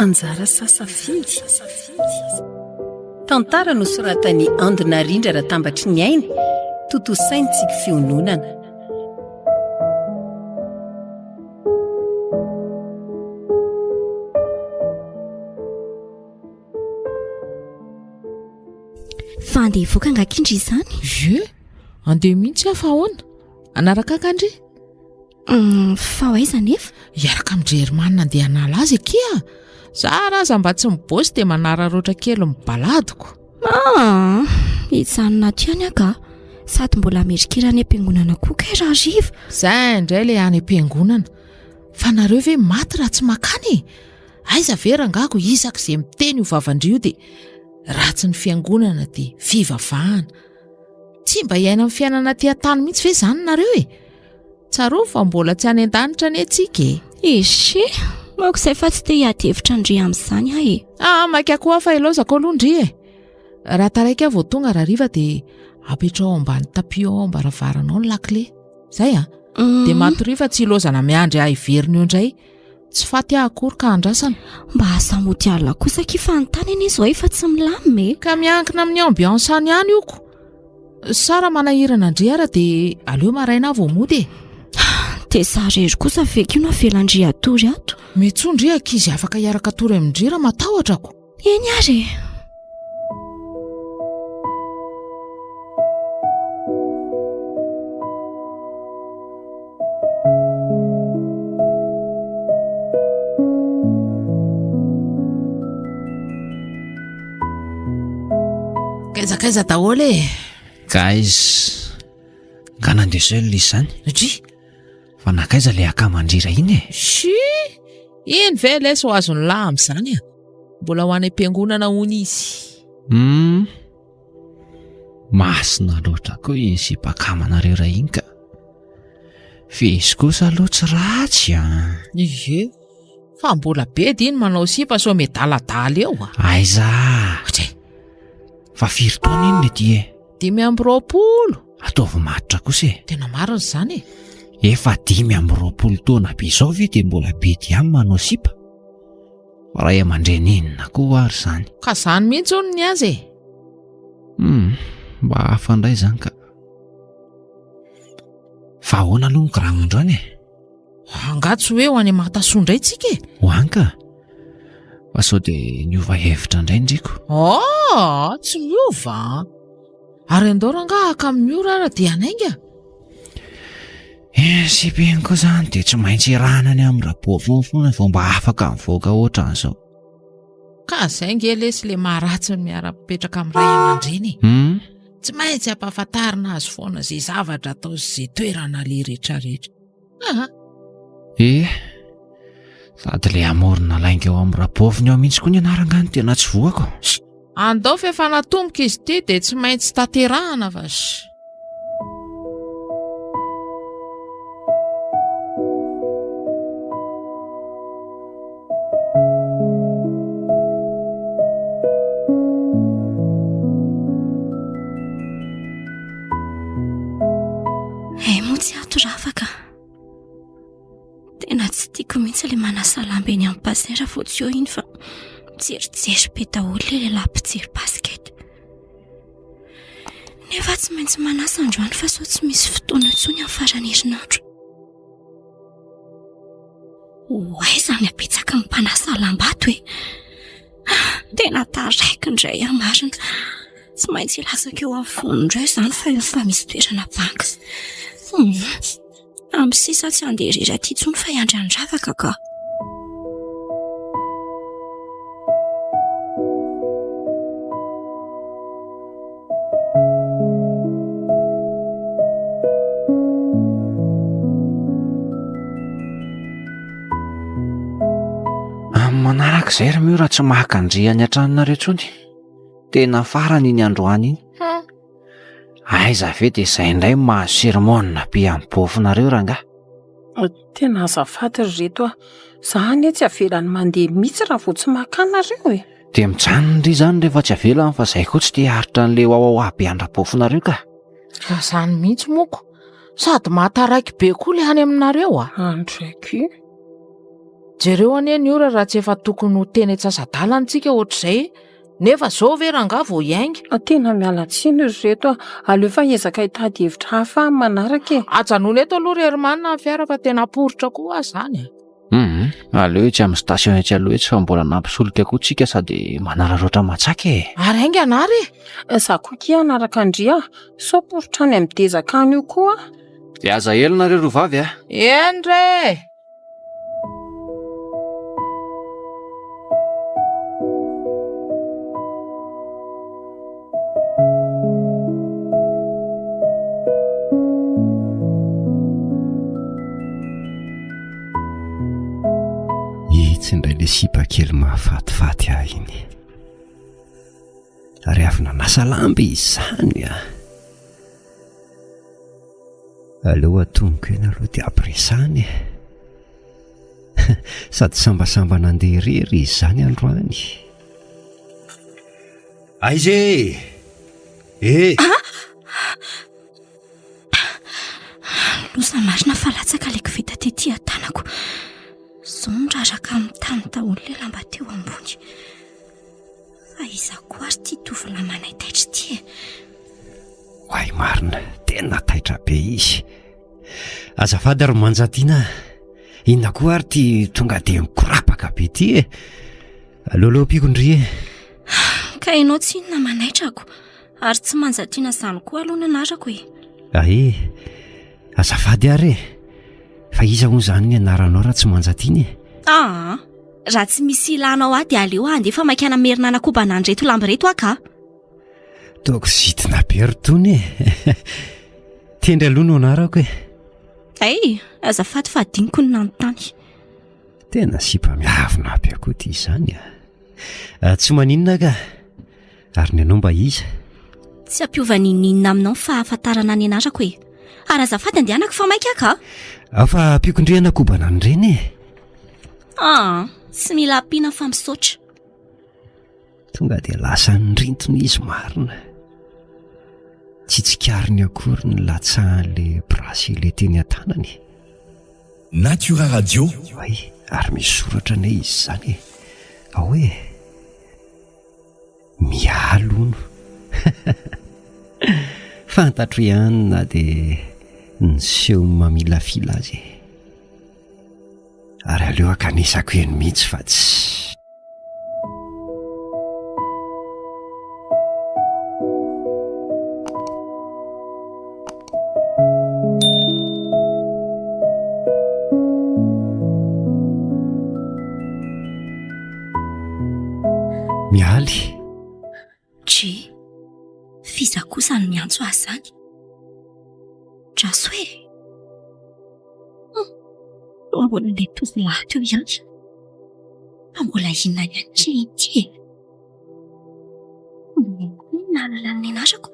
Anjara sa safidy? Tantara nosoratan'i Andy Narindra Ratambatry ny Aina, tontosain'i Tsiky Fiononana. Fa andeha hivoaka angaha kindry izany? Ie, andeha mihitsy aho fa ahoana? Hanaraka ahy kandry? Mm, fa ho aiza anefa? Hiaraka amin-dry Herman andeha hanala azy akia. Za raha aza mba tsy mibosy dia manararaotra kely mibaladiko. Ah, hijanona ato ihany aho ka. Sady mbola hamerin-kira any am-piangonana koa kay raha hariva. Zay indray ilay any am-piangonana. Fa nareo ve maty raha tsy makany e? Aiza ve rangako isak'izay miteny io vavan-dry io dia ratsy ny fiangonana dia fivavahana. Tsy mba hiaina amin'ny fiainana aty an-tany mihitsy ve izany nareo e? Tsarovy fa mbola tsy any an-danitra anie tsika e. Eche, aoka izay fa tsy te hiady hevitra ndry amin'izany aho e. Ah, maika koa aho fa ilaozako aloha ndry e. Raha taraiky aho vao tonga rahariva dia apetraho ambany tapis ao am-baravarana ao ny lakile. Zay a. Mm. Dia matoria fa tsy ilaozana miandry ahy hiverina eo indray. Tsy faty aho akory ka andrasana. Mba aza mody alina kosa akia fa ny tany anie izao efa tsy milamina e. Ka miankina amin'ny ambiance any ihany io ko. Sa raha manahirana an-dry ara dia aleo maraina aho vao mody e. Dia za irery kosa ve ko no avelan-dry hatory ato? Miantsoa ndry ankizy afaka hiaraka hatory amin-dry raha matahotra ko. Eny ary e. Kaiza kaiza daholo e. Guys, nga nandeha seul izy izany? Dry. Fa nankaiza le akaman-drira iny e? Shi! Iny ve lesy ho azon'ny lahy amin'izany a? Mbola ho any am-piangonana hono izy. Hum. Masina loatra koa iny sipa akamanareo iray iny ka. Fa izy kosa aloha tsy ratsy an. Ie. Fa mbola bedy iny manao sipa sao miadaladala eo a. Aiza. Ohatray. Fa firy taona iny le ty e? 25. Ataovy matotra kosa e. Tena marina izany e. Efa 25 taona be izao ve dia mbola bedy ihany manao sipa? Ray aman-dreny inona koa ary izany? Ka izany mihitsy hono ny azy e. Hmm, mba hafa indray izany ka. Fa ahoana aloha ny grama androany e? Angaha tsy hoe ho any Mahatasoa indray tsika e? Ho any ka. Fa sao dia niova hevitra indray ndriko. Oh, tsy miova. Ary andao rangaha haka amin'ny ora ara dia hanainga. Eh, sipiny koa izany dia tsy maintsy irahana any amin'ny rabofony foana vao mba afaka mivoaka ohatran'izao. Ka zay nge lesy le maharatsy ny miara-mipetraka amin'ny ray aman-dreny e. Hmm? Tsy maintsy ampahafantarina azy foana izay zavatra atao sy izay toerana aleha rehetrarehetra. Aha. Eh, sady le hamorona lainga eo amin'ny rabofony ao mihitsy koa ny anarana no tena tsy voako. Andao fa efa natomboka izy ity dia tsy maintsy tanterahana fa sh. Hay moa tsy ato Ravaka. Tena tsy tiako mihitsy ilay manasa lamba eny amin'ny bassin raha vao tsy eo iny fa mijerijery be daholo ilay lehilahy mpijery basket. Nefa tsy maintsy manasa androany fa sao tsy misy fotoana intsony amin'ny faran'ny herinandro. Ho aiza ny habetsaky ny mpanasa lamba ato e? Tena taraiky indray aho marina. Tsy maintsy hilatsaka eo afovoany indray izany fa efa misy toerana banga. Hmm. Amin'ny sisa tsy handeha irery aty intsony fa hiandry an'i Ravaka ka. Amin'ny manaraka izay ry Miora tsy maka an-dry any an-tranonareo intsony. Tena farany iny androany iny. Aiza ve dia izay indray mahazo sermon be amin'ny bôfinareo rangahy. Tena azafady ry reto a! Za anie tsy avelany mandeha mihitsy raha vao tsy maka anareo e! Dia mijanona ndry izany rehefa tsy avelany fa zay koa tsy te haharitra an'le wawawa be andra-paofinareo ka. Raha izany mihitsy moko. Sady mahataraiky be koa le any aminareo a. Andraiky. Jereo anie ny ora raha tsy efa tokony ho teny an-tsasa-dalana tsika ohatr'izay nefa zao ve rangaha vao hiainga? Ah, tena miala tsiny ry reto a. Aleo fa hiezaka hitady hevitra hafa amin'ny manaraka e. Ajanony eto aloha ry Herman ny fiara fa tena poritra koa aza izany e. Hum, aleo etsy amin'ny station etsy aloha etsy fa mbola nampisolika koa tsika sady manararaotra matsaka e. Ary haingana ary e. Za koa kia hanaraka an-dry a. Sao poritra any amin'ny dezaka any io koa. Dia aza ela nareo roa vavy a. Eny re e. Itsy indray le sipa kely mahafatifaty ahy iny. Ary avy nanasa lamba izy izany a. Aleo atomiko eny aloha dia ampiresahana e. Sady sambasamba nandeha irery izy izany androany. Aiza e! E! Loza marina fa latsaka ilay koveta tety an-tanako. Izao miraraka amin'ny tany daholo ilay lamba teo ambony. Fa iza koa ary ity tovolahy manaitaitra ity e? Oay marina, tena taitra be izy. Azafady ry Manjatiana a! Inona koa ary ity tonga dia mikorapaka be ity e? Aleo ampiako ndry e! Ka ianao tsinona manaitrako, ary tsy Manjatiana izany koa aloha ny anarako e! Ae, azafady ary e! Fa iza hono izany ny anaranao raha tsy Manjatiana e? Aa, raha tsy misy ilanao ahy dia aleo aho handeha fa maika namerina anakobana an'ireto lamba ireto aho ka! Toa kizitina be ry tony e! Tendry aloha no anarako e! Hay, azafady fa adinoko ny nanontany. Tena sipa miavona be koa ity izany a! Ah, tsy maninona ka! Ary ny anao mba iza? Tsy hampiova n'inon'inona aminao ny fahafantarana ny anarako e! Ary azafady andehanako fa maika aho ka! Ao fa ampiako indray anakobana an'ireny e! Ah, tsy mila ampiana fa misaotra. Tonga dia lasa nirintona izy marina. Tsy tsikariny akory ny latsahan'ilay bracelet teny an-tanany. Natura Radio. Hay, ary misy soratra anie izy izany e. Ao e. Mialy hono. Fantatro ihany na dia niseho mamilafila azy e. Ary aleo ankanesako eny mihitsy fa tsy. Mialy. Dry, f'iza kosa no miantso ahy izany? Draso e! Toa mbola ilay tovolahy teo ihany. Fa mbola inona ihany ity ity e? Nahalala ny anarako.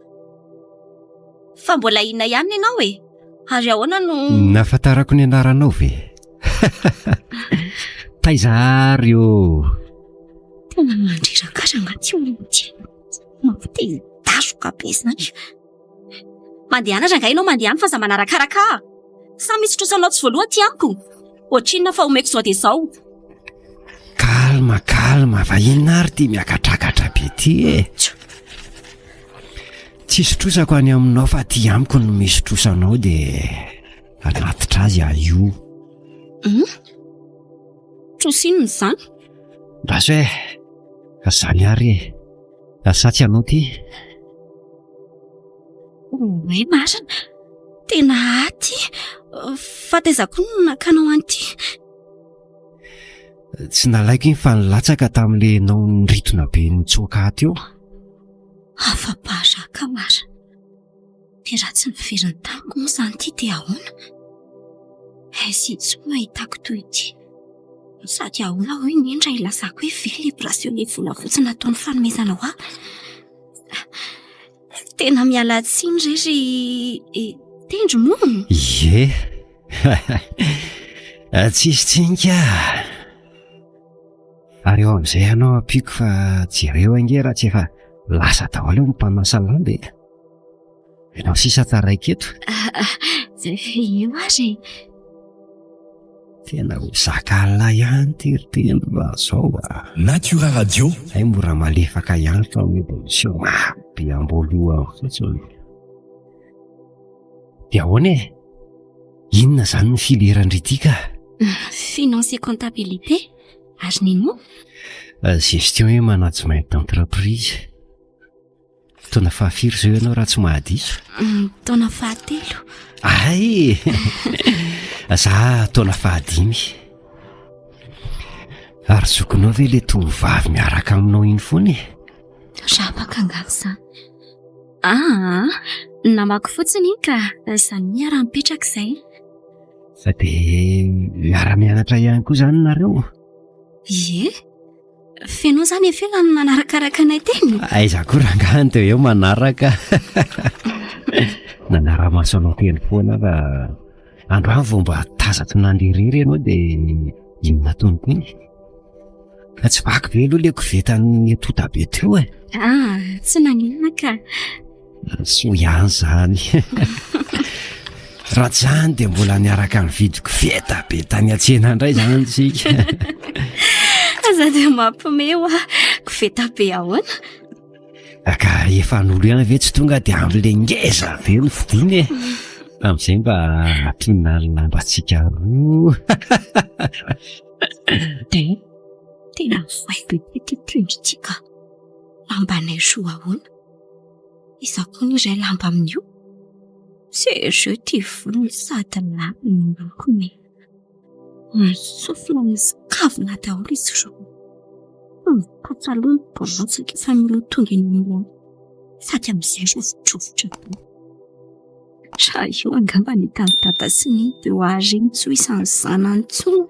Fa mbola inona ihany ianao e? Ary ahoana no... Nahafantarako ny anaranao ve? Taiza ary ô? Tena mandreraka ahy rangahy ity olona ity. Mampite hidaroka be izany. Mandehana rangahy ianao mandehana fa aza manarakaraka ahy. Sa misy trosanao tsy voaloa aty amiko? Ohatrinona fa omeko izao dia izao. Calme, calme, fa inona ary ity miakatrakatra be ity e? Tsisy trosako any aminao fa aty amiko no misy trosanao dia hanatitra azy aho io. Hum? Trosa inona izany? Andraso e, fa izany ary e. Sa tsy anao ity? Oay marina, tena aty. Fa taiza koa no nakanao an'ity? Tsy nalaiko iny fa nilatsaka tamin'ilay ianao niritona be nitsoaka ahy teo. Afa-baraka marina. Dia raha tsy niverina tamiko moa izany ity dia ahoana? Aiza intsony no ahitako toy ity? Sady ahoana hoy Neny raha ilazako hoe very ilay bracelet volafotsy nataony fanomezana ho ahy? Tena miala tsiny re ry Tendry moa? Ie. Tsisy tsiny ka. Ary eo amin'izay ianao ampiako fa jereo ange raha tsy efa lasa daholo ny mpanasa lamba e. Ianao sisa taraiky eto. Io ary e. Tena ho zaka Allah ihany ity ry tendro raha zao a. Natura Radio. Zay mora malefaka ihany fa mety miseho mafy be am-boalohany fotsiny. Dia ahoana e? Inona izany ny filière-ndry ity ka? Finance et comptabilité. Ary ny moa? Gestion et management d'entreprise. Taona fahafiry izao ianao raha tsy mahadiso? Taona fahatelo. Ay! Za taona fahadimy. Ary zokinao ve ilay tovovavy miaraka aminao iny foana e? Rapaka angaha izany? Aa, namako fotsiny iny ka, izany miara-mipetraka izay. Fa dia miara-mianatra ihany koa izany nareo? Ie. F'enao izany Efela no nanarakaraka anay teny? Aiza koa rangahy no teo eo manaraka. Nanara-maso anao teny foana aho fa androany vao mba tazako nandeha irery ianao dia inona tompoko iny? Fa tsy vaky ve aloha ilay kovetan'ny tonta be teo e? Ah, tsy naninona ka. Soa ihany izany. Raha tsy izany dia mbola niaraka nividy koveta be tany an-tsena indray izany isika. Aza dia mampime hoa, koveta be ahoana? Ka efa an'olo ihany ve tsy tonga dia amin'ilay ngeza be no vidiana e? Amin'izay mba ampiana ny lambantsika roa. Dia tena voay be ity trondro ity ka. Lambanay roa ahoana? Iza koa no iray lamba amin'io? Sérieux ty volony sady lava no miloko mena. Ny sofina misy kavina daholo izy ireo. Ny pataloha miborotsaka efa mila ho tonga eny amin'ny sady amin'izay rovidrovitra be. Raha io angamba ny hitan'i Dada sy Neny dia ho ahareny tsy ho isan'ny zanany intsony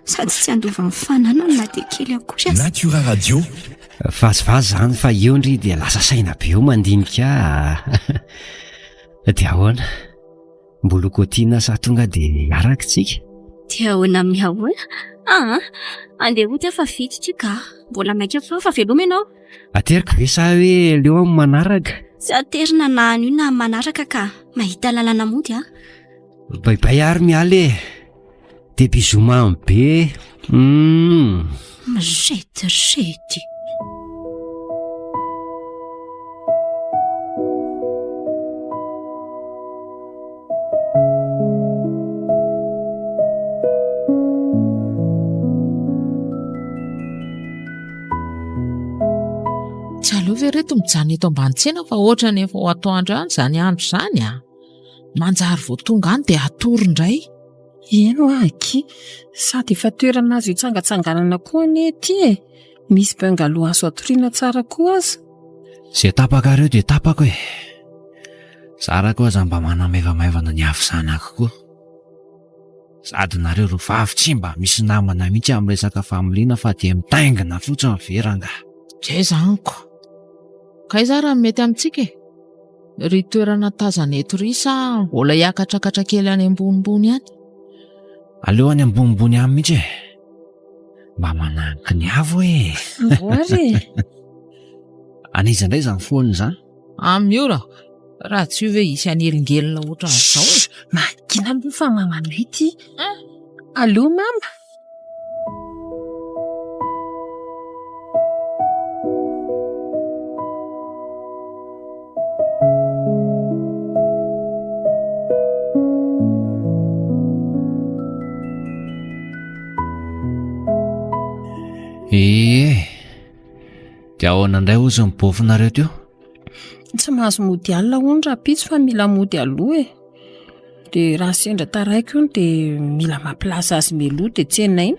sady tsy handova ny fananany na dia kely akory aza. Natura Radio. Vazivazy zany fa eo ndry dia lasa saina be eo mandinika ah. Dia ahoana? Mbola ho kotiana sa tonga dia hiaraka tsika? Dia ahoana amin'ny ahoana? Aa, andeha hody aho fa vita ity ka. Mbola maika foana fa veloma ianao. Ateriko ve sa hoe aleo amin'ny manaraka? Tsy aterina na anio na amin'ny manaraka ka. Mahita lalana mody aho. Bye bye ary miala e. Dia bisous mamy be. Humm. Mirediredy. Tsy aleo ve reto mijanona eto ambany tsena fa ohatran'ny efa ho atoandro ihany izany andro izany a! Manjary vao tonga any dia hatory indray. Eny hoa akia, sady efa toerana azo hitsangatsanganana koa anie ity e! Misy bungalow azo atoriana tsara koa aza. Izay tapakareo dia tapako e! Zarako aza mba manamaivamaivana ny havizanako koa. Sady nareo roa vavy tsy mba misy namana mihitsy amin'ny resaka familiana fa dia mitaingina fotsiny ve rangahy? Zay zany ko. K'aiza ary no mety amintsika e? Ry toerana tazana eto ry sa mbola hiakatrakatra kely any ambonimbony any? Aleo any ambonimbony any mihitsy e! Mba mananiky ny avo e! Voary e! An'iza indray izany foana izany? Amin'ny ora? Raha tsy io ve hisy hanelingelina ohatran'izao e? Mangina aloha fa mamanay ity. Allo mama? Ee, dia ahoana indray hozy ny bôfinareo teo? Tsy mahazo mody alina hono rahampitso fa mila mody aloha e. Dia raha sendra taraiky hono dia mila mampilaza azy mialoha dia tsenainy.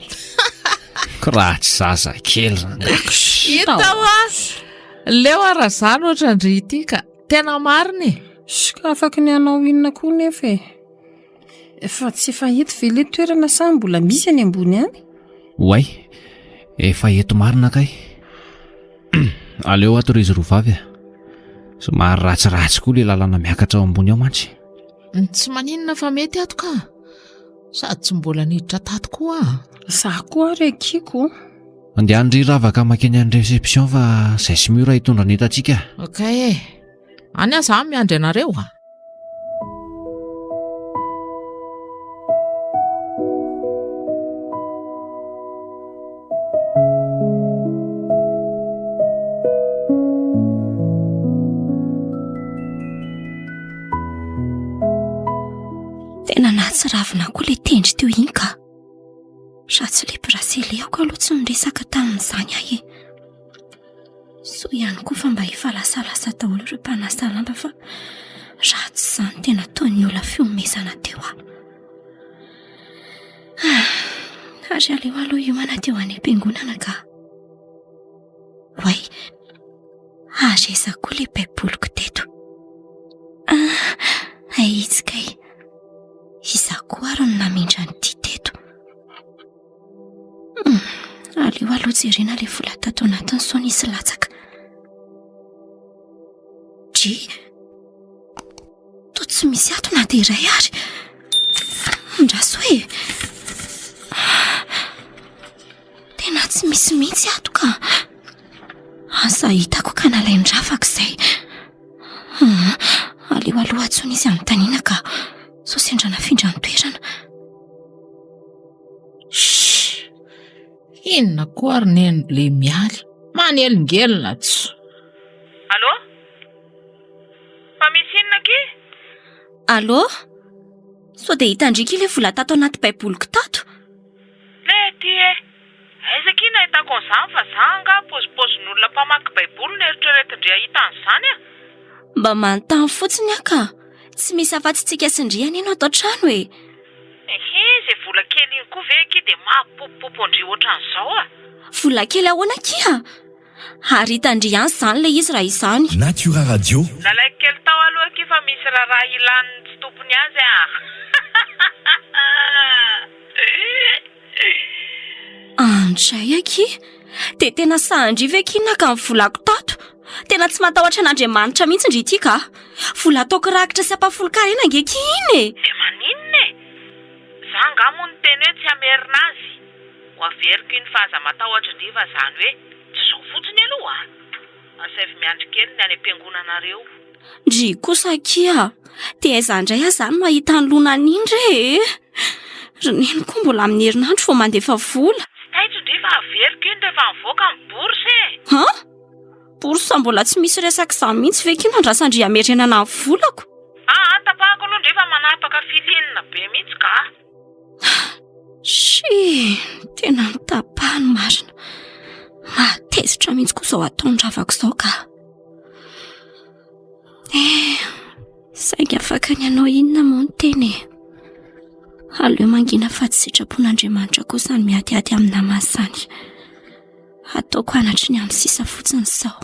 Ratsy zaza kely rangahy. Hita hoa! Leo aho raha zany ohatran-dry ity ka. Tena marina e! Ka afaky ny hanao inona koa nefa e. Fa tsy efa eto ve ilay toerana sa mbola misy any ambony any? Oay, efa eto marina kay. Aleo ato ry izy roa vavy a. Somary ratsiratsy koa ilay lalana miakatra ao ambony ao mantsy. Tsy maninona fa mety ato ka. Sady tsy mbola niditra tato koa aho. Za koa ary akiako. Andeha any ry Ravaka makeny any réception fa zay sy Miora hitondra ny entantsika. Ok e. Any aho za miandry anareo a. Tena nahatsiravina koa ilay tendry teo iny ka. Raha tsy ilay bracelet-ko aloha tsy niresaka tamin'izany aho e. Soa ihany koa fa mba efa lasalasa daholo ireo mpanasa lamba fa raha tsy izany tena toy ny olona fihomezana teo aho. Ah, ary aleo aloha hiomana teo any am-piangonana ka. Oay, ary aiza koa ilay baiboliko teto? Ah, ahitsy kay. Iza koa ary no namindra an'ity teto? Hmm, aleo aloha jerena ilay vola tato anatiny sao nisy latsaka. Dry, toa tsy misy ato na dia iray ary. Andraso e. Tena tsy misy mihitsy ato ka. Asa hitako ka nalain-dRafaka izay. Hmm, aleo aloha antsoina izy anontaniana ka. Sao sendra nafindra ny toerana. Shh! Inona koa ary neny le mialy? Manelingelina tsy. Allô? Fa misy inona akia? Allô? Sao dia hitan-dry ilay vola tato anaty baiboliko tato? Lety e! Aiza akia nahitako an'izany fa za angaha paozipaozin'olona mpamaky baiboly no eritreretin-dry hahita an'izany a! Mba manontany fotsiny aho ka! Tsy misy afa-tsy tsika sy ndry anie no ato an-trano e! Ehe, izay vola kely iny koa ve akia dia mahapopopopo an-dry ohatran'izao a! Vola kely ahoana akia? Ary hitan-dry ihany izany ilay izy raha izany. Natura Radio. Nalaiko kely tao aloha akia fa misy raharaha ilan'ny tsy tompony azy a! Andray akia! Dia tena sahan-dry ve akia naka ny volako tato? Tena tsy matahotra an'Andriamanitra mihitsy ndry ity ka! Vola ataoko rakitra sy ampahafolon-karena ange akia iny e! Dia maninona e? Za angaha moa niteny hoe tsy hamerina azy? Ho averiko iny fa aza matahotra ndry fa zany hoe tsy zao fotsiny aloha a! Asaivo miandry kely ny any am-piangonanareo. Ndry kosa akia! Dia aiza indray aho izany mahita ny lonany iny re e? Ry neny koa mbola amin'ny herinandro vao mandefa vola. Tsy taitra ndry fa averiko iny rehefa mivoaka ny bourse e! Han? Bourse mbola tsy misy resaka izany mihitsy ve akia no andrasan-dry hamerenana ny volako? Aa tapahako aloha ndry fa manapaka feeling be mihitsy ka! Shii, tena nitapaha ny marina. Mahatezitra mihitsy koa izao ataon'ny ravako izao ka. Eh, saingy afaka ny hanao inona moa ny tena e? Aleo mangina fa tsy sitrapon'Andriamanitra kosa ny miadiady amin'ny namany izany. Ataoko anatry ny amin'ny sisa fotsiny izao.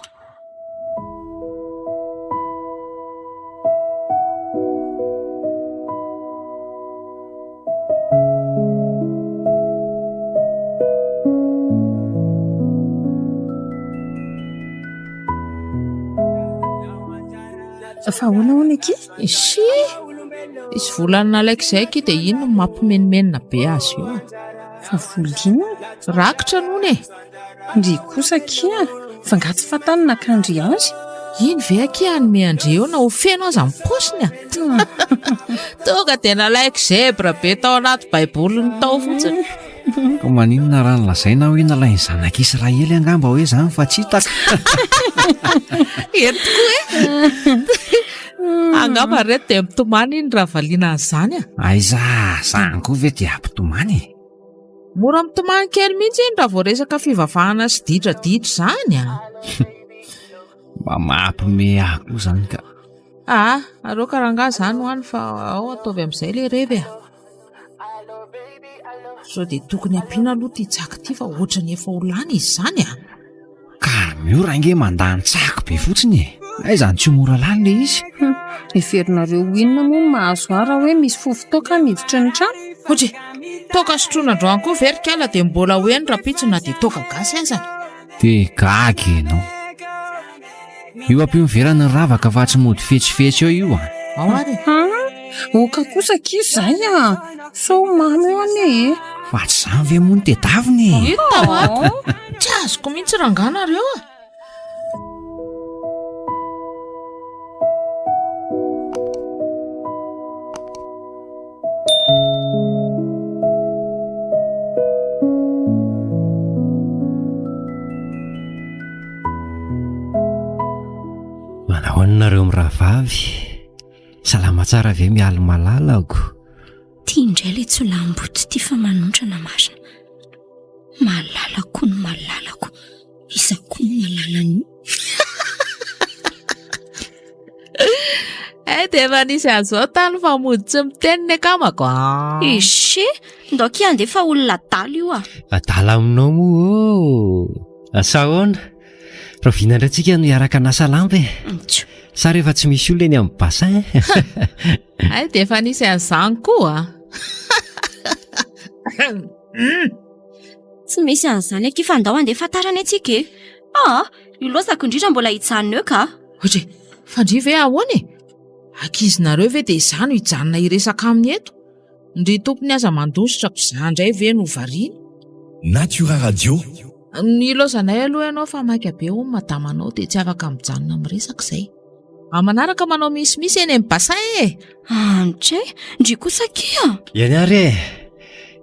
Fa ahoana hono akia? Isy! Isy vola nalaiko izay akia dia iny no mampimenomenona be azy io. Fa vola inona? Rakitra nony e! Ndry kosa akia, fa nga tsy fantany nakandry azy? Iny ve akia hanome an-dry eo na ho feno aza ny paosiny a! Tonga dia nalaiko zebra be tao anaty baiboliny tao fotsiny. Ka maninona raha nolazaina hoe nalain'ny zanak'Israely angamba hoe izany fa tsy hitako. Eny tokoa e! Angamba ry reto dia mitomany iny raha valiana an'izany a! Aiza, izany koa ve dia hampitomany e? Mora mitomany kely mihitsy iny raha vao resaka fivavahana sy ditraditra izany a! Mba mampime ahy koa izany ka. Aa, aroaka rangahy izany ho any fa ao ataovy amin'izay ilay revy a! Sao dia tokony ampiana aloha ity tsaky ity fa ohatran'ny efa ho lany izy izany a! Ka ry Miora ange mandany tsaky be fotsiny e! Aiza no tsy ho mora lany ilay izy? Heverinareo ho inona moa no mahazo ahy raha hoe misy fofon-toaka miditra ny trano? Ohatry, toaka sotroina androany koa ve ry kala dia mbola ho eny rahampitso na dia toaka gasy aza? Dia gaga ianao. Io ampio ny verany ry ravaka fa tsy mody fetsifetsy eo io a! Ao ary e! Oka kosa akia izay a! Sao mamy eo anie e! Fa tsy izany ve moa no tedavina e? Hita ho ato. Tsy azoko mihitsy rangahy nareo a. Manao ahoana nareo mirahavavy? Salama tsara ve mialy malalako? Ty indray le tsolamboto ty fa manontrana marina. Malalako ny malalako. Iza koa no malalany? Eh dia efa nisy an'izao tany fa mody tsy miteny ny akamako ah. Eche, ndao ki andeha fa olona adala io ah. Adala aminao moa ô. Asa ahoana? Rahoviana indray tsika no hiaraka hanasa lamba e? Sa rehefa tsy misy olona eny amin'ny bassin? Hay dia efa nisy an'izany koa. Tsy misy an'izany akia fa ndao andeha fantarana antsika e. Ah, io lozako indrindra mbola hijanona eo ka. Ohatry, fa ndry ve ahoana e? Ankizinareo ve dia izaho no hijanona hiresaka aminy eto? Ndry tompony aza mandositra ko za ndray ve no variana? Natura Radio. Nilaozanay aloha ianao fa maika be hono madamanao dia tsy afaka mijanona miresaka izay. Amin'ny manaraka manao misimisy eny amin'ny bassin e! Antra e! Ndry kosa akia! Eny ary e!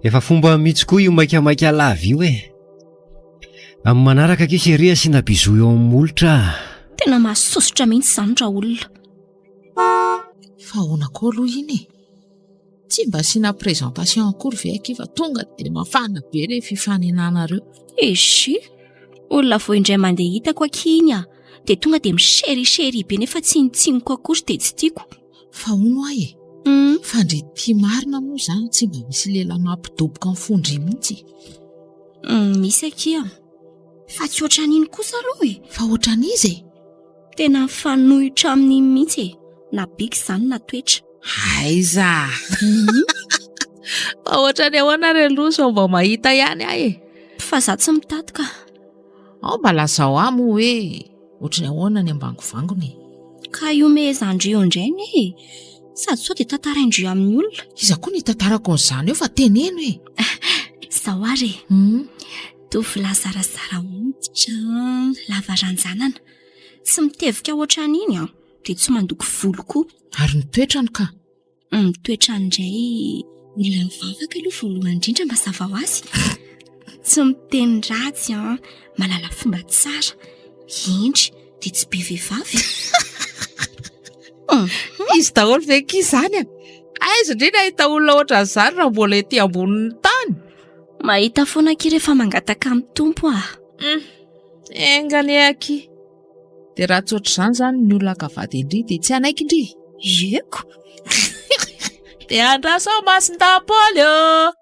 Efa fomba mihitsy koa io maikamaika lava io e! Amin'ny manaraka akia chérie asiana bisou eo amin'ny molotra a! Tena mahasosotra mihitsy izany raolona. Fa ahoana koa aloha iny e? Tsy mba asiana présentation akory ve akia fa tonga dia mafana be ilay fifanenanareo. Eshi! Olona vao indray mandeha hitako akia iny ah, dia tonga dia mi-chéri chéri be nefa tsinontsinoko akory dia tsy tiako. Fa hono ahy e, fa ndry ity marina moa izany tsy mba misy lehilahy mampidoboka ny fon-dry mihitsy e. Misy akia, fa tsy ohatran'iny kosa aloha e. Fa ohatran'iza e? Tena mifanohitra amin'iny mihitsy e, na bika izany na toetra. Aiza! Fa ohatran'ny ahoana re aloha sao mba mahita ihany aho e? Fa za tsy mitady ka. Ao mba lazao ahy moa hoe ohatran'ny ahoana ny ambangovangony e? Ka ihomehezan-dry eo indray anie e! Sady sao dia tantarain-dry amin'ny olona. Iza koa no hitantarako an'izany eo fa teneno e! Izao ary e! Tovolahy zarazara hoditra, lava ranjanana. Tsy mitevika ohatran'iny an, dia tsy mandoko volo koa. Ary ny toetrany ka? Ny toetrany indray, olona mivavaka aloha voalohany indrindra mazava ho azy. Tsy miteny ratsy an, mahalala fomba tsara, hendry, dia tsy be vehivavy. Izy daholo ve akia izany a? Aiza indray no hahita olona ohatran'izany raha mbola ety ambonin'ny tany? Mahita foana akia rehefa mangataka amin'ny Tompo ah. Enga anie akia. Dia raha tsy ohatr'izany izany ny olona haka vady an-dry dia tsy hanaiky ndry? Ieko. Dia andraso ao Masindahy Paoly ô!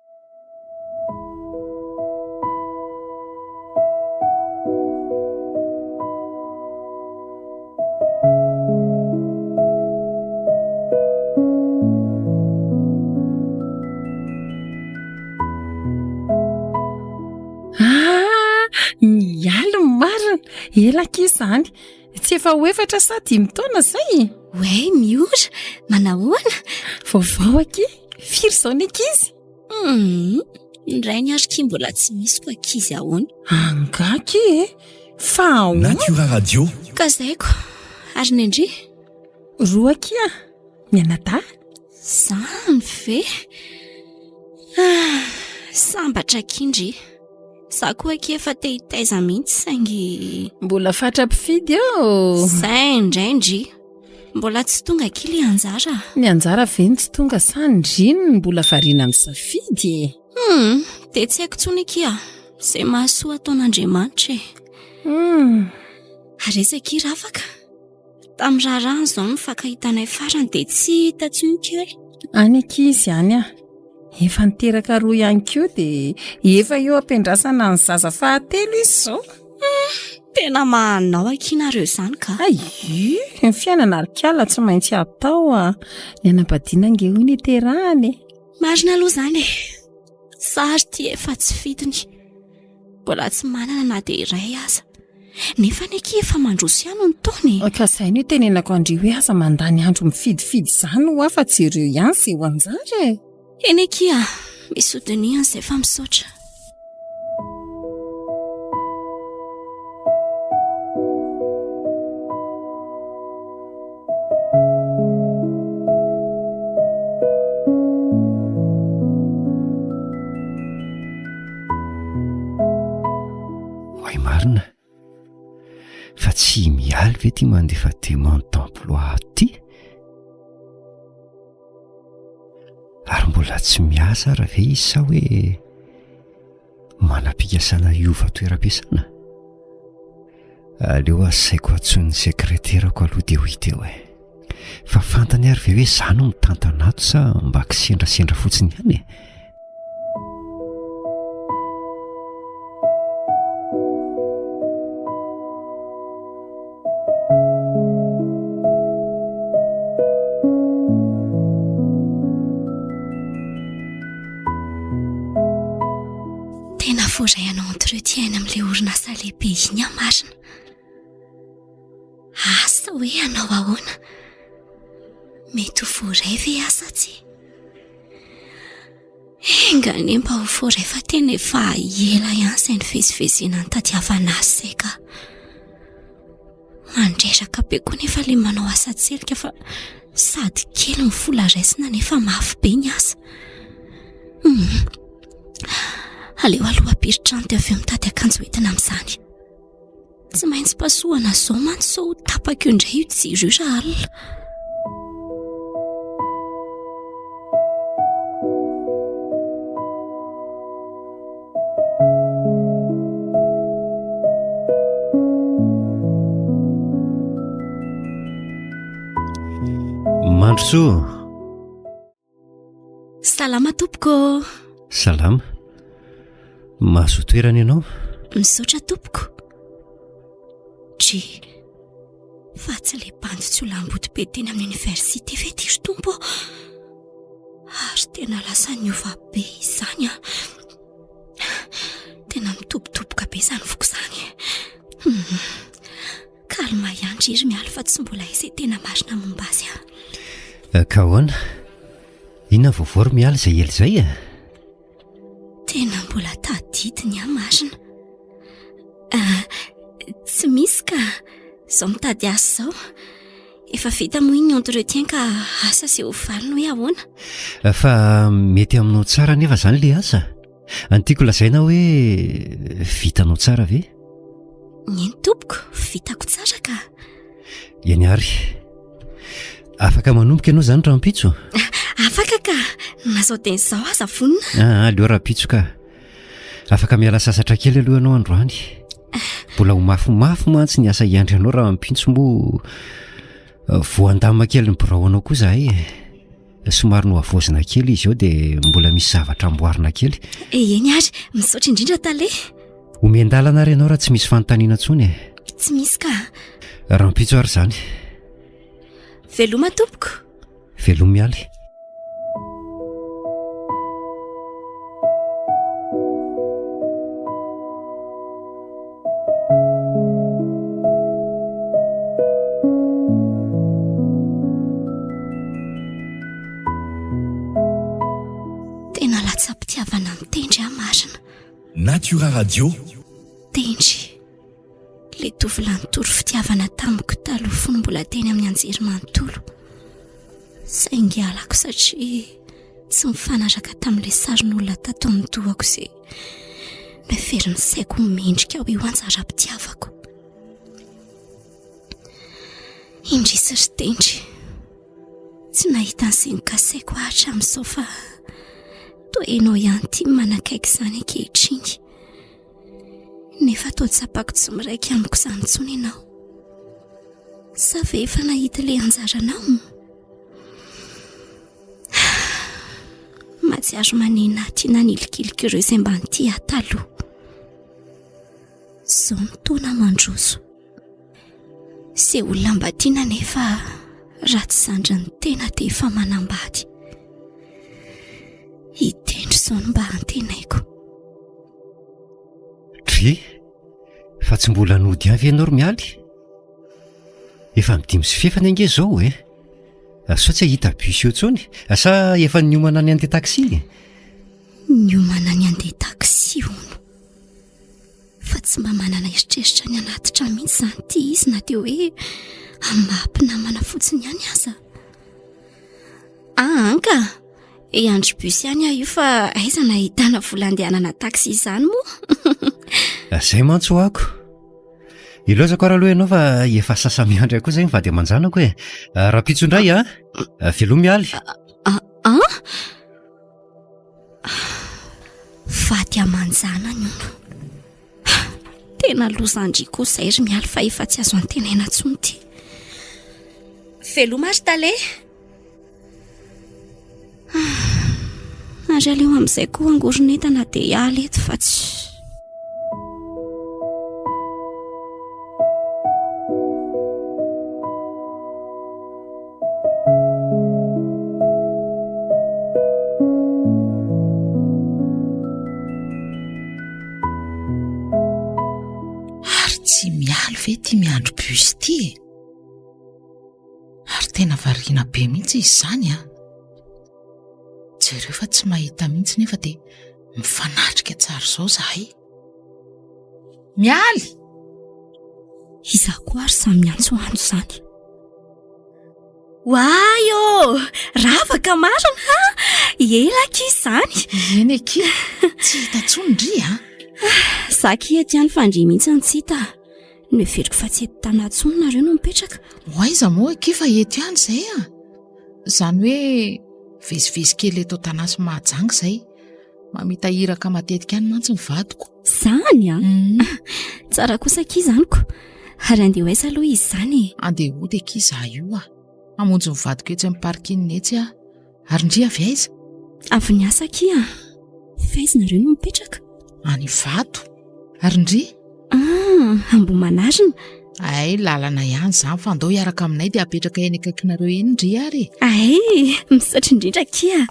Ah, mialy ny marina. Ela akia izany. Tsy efa ho efatra sa dimy taona izay? Oay, Miora, manahoana? Vaovao akia. Firy izao ny ankizy? Hum, ny rainy ary kia mbola tsy misy ko ankizy ahoana? Angaha akia e? Fa ahoana? Natura Radio. Ka zaiko, ary ny an-dry? Roa akia, mianadahy. Zany ve? Ah, sambatra akia ndry. Za koa akia efa te hitaiza mihitsy saingy... Mbola fatra-pifidy eo. Zay indray ndry. Mbola tsy tonga akia le anjara. Ny anjara ve no tsy tonga sa ndry no mbola variana misafidy e? Hum, dia tsy haiko intsony akia. Izay mahasoa ataon'Andriamanitra e. Hum. Ary aiza akia Ravaka? Tamin'ny raharahany izao no nifankahitanay farany dia tsy hita intsony kely. Any akia izy any ah. Efa niteraka roa ihany koa dia efa eo am-piandrasana ny zaza fahatelo izy izao. Hmm, tena mahanao akia nareo izany ka. Ay, ny fiainana ry kala tsy maintsy atao ah. Ny anabadiana ange hono iterahana e. Marina aloha izany e. Sary ity efa tsy fidiny. Mbola tsy manana na dia iray aza. Nefa anie akia efa mandroso ihany ny taona e. Ka izay no itenenako an-dry hoe aza mandany andro mifidifidy izany hoa fa jereo ihany izay ho anjara e. Eny akia, Misy hodinihana izay fa misaotra. Oay marina fa tsy i Mialy ve ty mandefa demande d'emploi ato ty? Ary mbola tsy miasa ara ve izy sa hoe manam-pikasana hiova toeram-piasana? Aleo asaiko antsoin'ny sekreterako aloha dia ho hita eo e. Fa fantany ary ve hoe za no mitantana ato sa mba kisendrasendra fotsiny ihany e? Tena voaray hanao entretien any amin'ilay orinasa lehibe iny aho marina. Asa hoe hanao ahoana? Mety ho voaray ve aho sa tsia? Enga anie mba ho voaray fa tena efa ela ihany izay nivezivezena nitadiavana azy izay ka. Mandreraka be koa nefa ilay manao asa tselika fa sady kely ny vola raisina nefa mafy be ny asa. Hmm. Aleo aloha ampiritrano dia avy eo mitady akanjo entina amin'izany. Tsy maintsy pasohana izao mantsy sao ho tapaka eo indray io jiro io raha alina. Mandrosoa. Salama tompoko. Salama. Mahazo toerana ianao? Misaotra tompoko. Dry. Fa tsy ilay bandy tsy olambody be teny amin'ny université ve ty ry tompo? Ary tena lasa niova be izany an. Tena mitobotoboka be izany foko izany. Hmm. Calme ihany ry ry Mialy fa tsy mbola hay izay tena marina momba azy an. Eh, ka ahoana? Inona vaovao ry Mialy izay ela izay e? Tena mbola tadidy ny ahy marina. Ah, tsy misy ka. Izao mitady asa izao. Efa vita moa iny entretien ka asa sy ho valiny hoe ahoana? Eh, fa mety aminao tsara anefa izany le asa? Ny tiako lazaina hoe vitanao tsara ve? Eny tompoko, vitako tsara ka. Eny ary. Afaka manomboka ianao izany rahampitso? Afaka ka, na izao dia izao aza vonona. Ah, aleo rahampitso ka. Afaka miala sasatra kely aloha ianao androany. Mbola ho mafimafy mantsy ny asa hiandry anao rahampitso moa eh, voandamina kely ny birao anao koa izahay e. Somary nohavaozina kely izy eo dia mbola misy zavatra amboarina kely. Eny ary, misaotra indrindra tale. Omen-dalana ary ianao raha tsy misy fanontaniana intsony e. Tsy misy ka. Rahampitso ary izany. Veloma tompoko. Veloma Mialy. Tena latsa-pitiavana amin'i Tendry aho marina. Natura Radio. Tendry, ilay tovolahy nitory fitiavana tamiko taloha fony mbola teny amin'ny anjerimanontolo. Saingy halako satria tsy mifanaraka tamin'ilay sarin'olona tato amin'ny dohako izay noferin'ny saiko ho mendrika ho io anjaram-pitiavako. Indrisy ry Tendry, tsy nahita an'izay nokasaiko aho hatramin'izao fa toa ianao ihany ity no manakaiky izany ankehitriny. Nefa toa tsapako tsy miraika amiko izany intsony ianao. Sa ve efa nahita ilay anjaranao? Mahatsiaro manina ahy ity nanilikilika ireo izay mba nitia ahy taloha. Izao ny taona mandroso. Izay olona mba tiana nefa raha tsy zandrin'ny tena dia efa manambady. Hitendry izao no mba antenaiko. Dry, fa tsy mbola nody ihany ve ianao ry Mialy? Efa midimy sy fefany ange izao e! Sao tsy hahita bus eo intsony? Sa efa niomana ny handeha taxi? Niomana ny handeha taxi hono. Fa tsy mba manana eritreritra ny hanatitra mihitsy izany ity izy na dia hoe amin'ny maha mpinamana fotsiny ihany aza. Ah, anka! Hiandry bus ihany aho io fa aiza no ahitana vola andehanana taxi izany moa? Izay mantsy ho ako. Ilaozako ary aloha ianao fa efa sasa-miandry ahy koa izay ny vady aman-janako e. Rahampitso indray a! Veloma Mialy. Ah, ah! Vady aman-janany hono. Tena lozan-dry koa izay ry Mialy fa efa tsy azo antenaina intsony ity. Veloma ry tale. Ary aleo amin'izay koa angoron'entana dia hiala eto fa tsy... Ary tsy mialy ve ity miandry bus ity e? Ary tena variana be mihitsy izy izany an! Jereo fa tsy mahita mihitsy nefa dia mifanatrika tsara izao izahay. Mialy! Iza koa ary samy miantsoantso izany? Oay ô! Ravaka marina ha! Ela akia izany! Eny akia, tsy hita intsony ndry a! Za akia eto ihany fa ndry mihitsy no tsy hita. Noheveriko fa tsy eto Tana intsony nareo no mipetraka. Ho aiza moa akia fa eto ihany izay a! Izany hoe vezivezy kely eto Tana sy Mahajanga izay. Mamita iraka matetika any mantsy ny vadiko. Zany an? Mm. Tsara kosa akia izany ko. Ary andeha ho aiza aloha izy izany e? Andeha hody akia izaho io ah. Hamonjy ny vadiko etsy amin'ny parking etsy aho. Ary ndry avy aiza? Avy niasa akia. Fa aiza nareo no mipetraka? Any Ivato. Ary ndry? Ah, Ambohimanarina. Ay, lalana ihany izany fa andao hiaraka aminay dia apetraka eny akaikinareo eny ndry ary e. Ay, misaotra indrindra akia.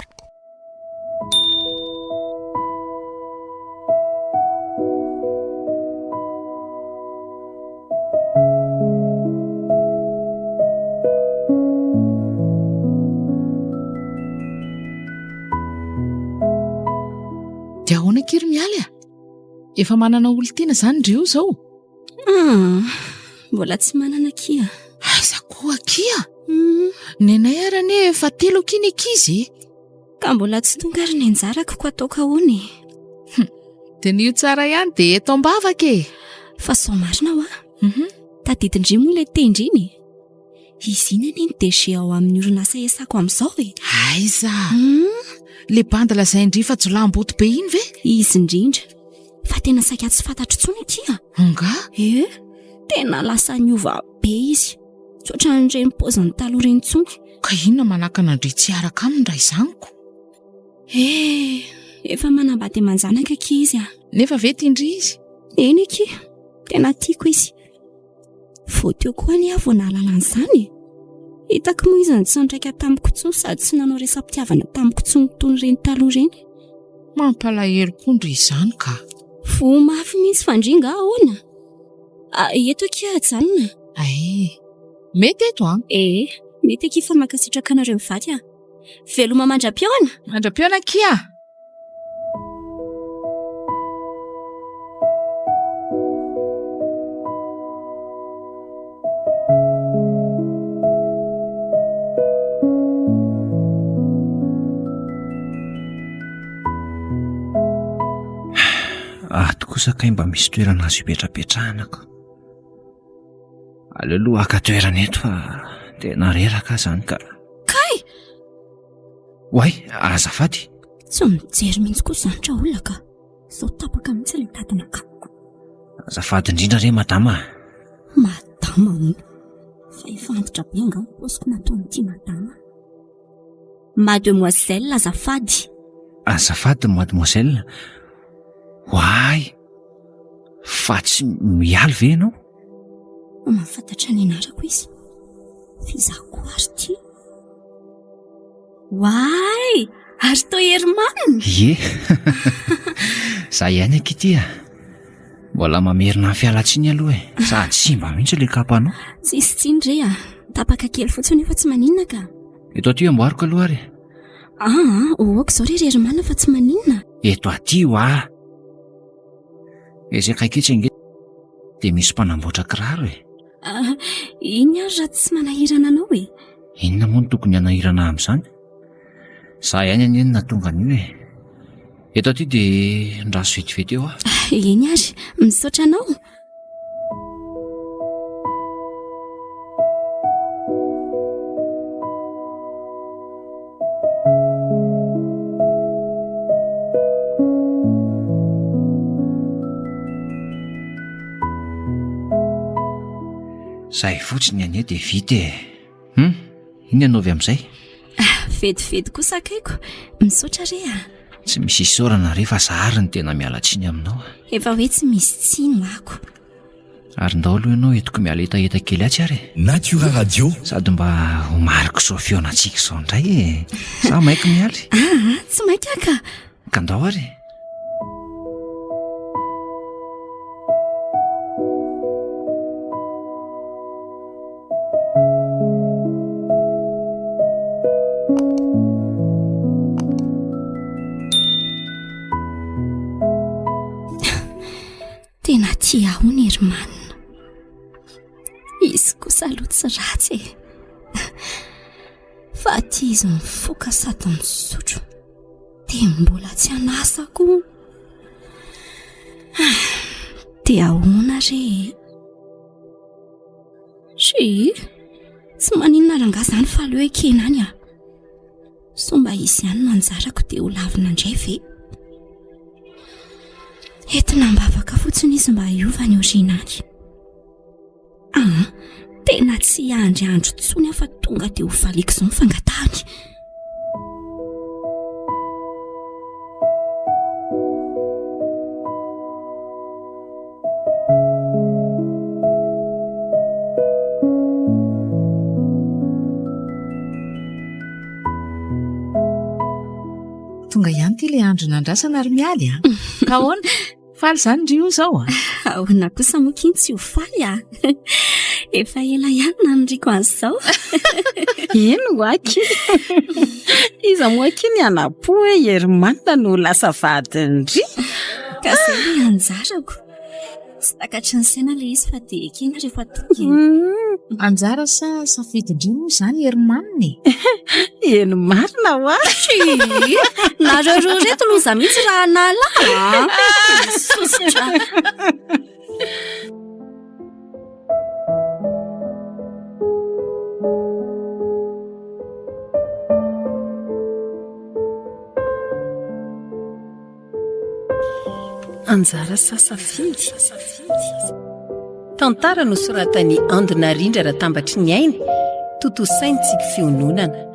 Dia ahoana akia ry Mialy a? Efa manana olon-tiana izany ndry io izao? Ah, mbola tsy manana akia. Aiza koa akia? Hmm. Nenay ary anie efa telo akia ny ankizy e. Ka mbola tsy tonga ary ny anjarako ko ataoko ahoana e? Hum, diniho tsara ihany dia eto am-bavaka e. Fa sao marina hoa? Mhm. Tadidin-dry moa ilay tendry iny e? Izy iny anie ny DG ao amin'ny orinasa iasako amin'izao e. Aiza? Hmm. Le bandy lazain-dry fa jiolahimboto be iny ve? Izy indrindra. Fa tena saika tsy fantatro intsony akia. Angaha? Eh, tena lasa niova be izy. Tsy ohatran'ireny paoziny taloha ireny intsony. Ka inona manakana an-dry tsy hiaraka aminy raha izany ko? Eh, efa manambady aman-janaka akia izy ah. Nefa ve tian-dry izy? Eny akia, tena tiako izy. Vao teo koa anie aho vao nahalala an'izany e. Hitako moa izy no tsy niraika tamiko intsony sady tsy nanao resa-pitiavana tamiko intsony toy ireny taloha ireny. Mampalahelo koa ndry izany ka. Voa mafy mihitsy fa ndry nga ahoana? Ah, eto akia ajanona. Ay, mety eto an? Ee, mety akia fa mankasitraka anareo mivady ah. Veloma mandra-pihaona. Mandra-pihaona akia. Ato kosa kay mba misy toerana azo ipetrapetrahana ka. Aleo aloha haka toerana eto fa tena reraka aho izany ka. Kay! Oay, azafady. Tsy mijery mihitsy koa izany ra olona ka. Izao tapaka mihitsy ilay tadina kapoko. Azafady indrindra re madama a. Madama hono. Fa efa antitra be angaha ny paoziko nataon'ity madama. Mademoiselle azafady. Azafady mademoiselle. Oay! Fa tsy mialy ve ianao? Mahafantatra ny anarako izy. Fa izaho koa ary ity. Oay! Ary toa Herman! Ie! Za ihany akia ity a! Mbola mamerina ny fialantsiny aloha e! Sady simba mihitsy ilay kapanao. Tsisy tsiny re a! Tapaka kely fotsiny io fa tsy maninona ka. Eto aty amboariko aloha ary e. Aa, ok izao re ry Hermana fa tsy maninona. Eto aty hoa. Etsy akaiky etsy ange dia misy mpanamboatra kiraro e. Ah, iny ary raha tsy manahirana anao e. Inona moa no tokony hanahirana ahy amin'izany? Za ihany anie no nahatonga an'io e. Eto aty dia ndraso vetivety eo aho. Ah, eny ary, misaotra anao. Zay fotsiny anie dia vita e. Hum, inona anaovy amin'izay? Ah, vetivety kosa akaiko. Misaotra re ah. Tsy misy isaorana re fa za ary no tena miala tsiny aminao. Efa hoe tsy misy tsiny hoako. Ary ndao aloha ianao entiko miala hetaheta kely atsy ary e. Natura Radio. Sady mba ho mariko izao fihaonantsika izao indray e. Sa maika mialy? Aa, tsy maika ka. Ka ndao ary e. Tena tia ahy hono i Herman. Izy kosa aloha tsy ratsy e. Fa aty izy mifoka sady misotro. Dia mbola tsy an'asa koa. Ah, dia ahoana re e? Tsia, tsy maninona rangahy izany fa aleo ekena any ah. Sao mba izy ihany no anjarako dia ho lavina indray ve? Entina am-bavaka fotsiny izy mba hiova ny aoriana any. Ah, tena tsy hiandry andro intsony aho fa tonga dia ho valiako izao ny fangatahany. Tonga ihany ity ilay andro nandrasana ry Mialy a! Ka ahoana? Faly izany ry io izao a? Ahoana kosa moa k'iny tsy ho faly a! Efa ela ihany naniriako an'izao. Eny ho aky. Iza moa aky ny hanapo hoe i Herman no lasa vadin-dry? Ka izay ilay anjarako. Tsy takatry ny saina ilay izy fa dia ekena rehefa tonga e. Anjara sa safidin-dry moa izany Herman e? Eny marina hoa. Tsia! Nareo roa ireto loza mihitsy raha hanala ahy a! Sosotra. Anjara sa safidy? Tantara nosoratan'i Ando Narindra Ratambatry ny Aina, tontosain'i Tsiky Fiononana.